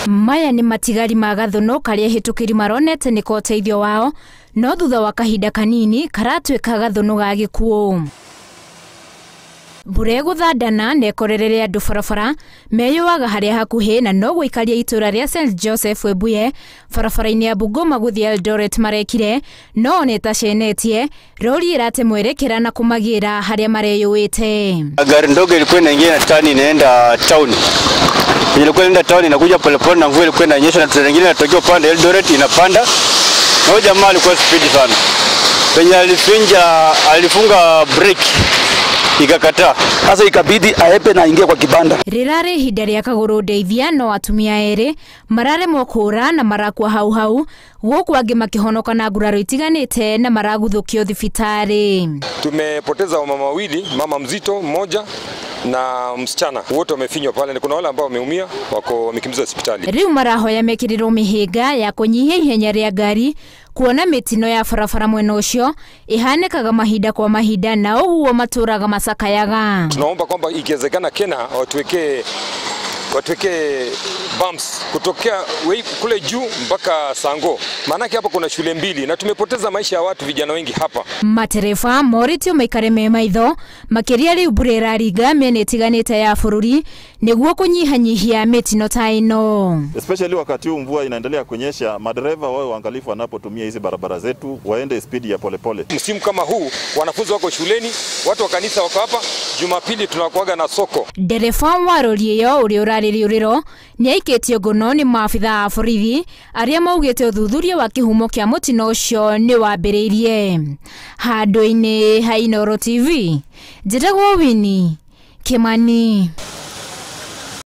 Maya nĩ matigari ma gathuno karĩa hĩtũkĩri maronete nĩko ũteithio wao, no thutha wa kahinda kanini karatuĩka gathuno ga gĩkuũ. Mbura ĩgũthandana na ĩkorerere andũ barabara meyũaga harĩa hakuhĩ na no gũikaria itũra rĩa St Joseph Webuye barabara-inĩ ya Bungoma gũthiĩ Eldoret marekire, no ona ĩtacenetie rori ĩrate mwerekera na kũmagĩra harĩa mareyũĩte. Gari ndogo ilikuwa inaingia na tani inaenda town. Ilikuwa inaenda town inakuja polepole na mvua ilikuwa inanyesha na treni nyingine inatokea upande Eldoret inapanda. Na huyo jamaa alikuwa speed sana. Penye alifunga brake ikakataa. Sasa ikabidi aepe na aingie kwa kibanda. Rirarĩ ihinda rĩa kagũrũ ndeithia no atumia erĩ mararemwo kũũra na marakua hau hau, gũkũ angĩ makĩhonoka na nguraro itiganĩte na maraguthũkio thibitarĩ. Tumepoteza wamama wawili, mama mzito mmoja na msichana, wote wamefinywa pale. Kuna wale ambao wameumia wako wamekimbizwa hospitali. Rĩu marahoya mekĩrĩrwo mĩhĩnga ya kũnyihia ihenya rĩa ngari kuona mĩtino ya barabara mwena ũcio ĩhanĩkaga mahinda kwa mahinda na ũguo matũraga macakayaga. Tunaomba kwamba ikiwezekana KeNHA watuwekee bumps kutokea kule juu mpaka Sango. Maanake hapa kuna shule mbili na tumepoteza maisha ya watu vijana wengi hapa. Matereba moritio maikare me maitho makĩria rĩu mbura ĩraringa mĩena ĩtiganĩte ya bũrũri nĩguo kũnyihanyihia mĩtino ta ĩno. Especially wakati huu mvua inaendelea kunyesha, madereva wawe waangalifu wanapotumia hizi barabara zetu, waende speed ya polepole. Msimu kama huu wanafunzi wako shuleni, watu wa kanisa wako hapa, Jumapili tunakuaga na soko. Ndereba wa rori ĩyo ũrĩa ũrarĩ rĩũrĩro nĩaikĩtio ngono nĩ maabithaa a borithi arĩa maugĩte ũthuthuria wa kĩhumo kĩa mũtino ũcio nĩ wambĩrĩirie. Handũ-inĩ ha Inooro TV, njĩtagwo Winnie Kimani.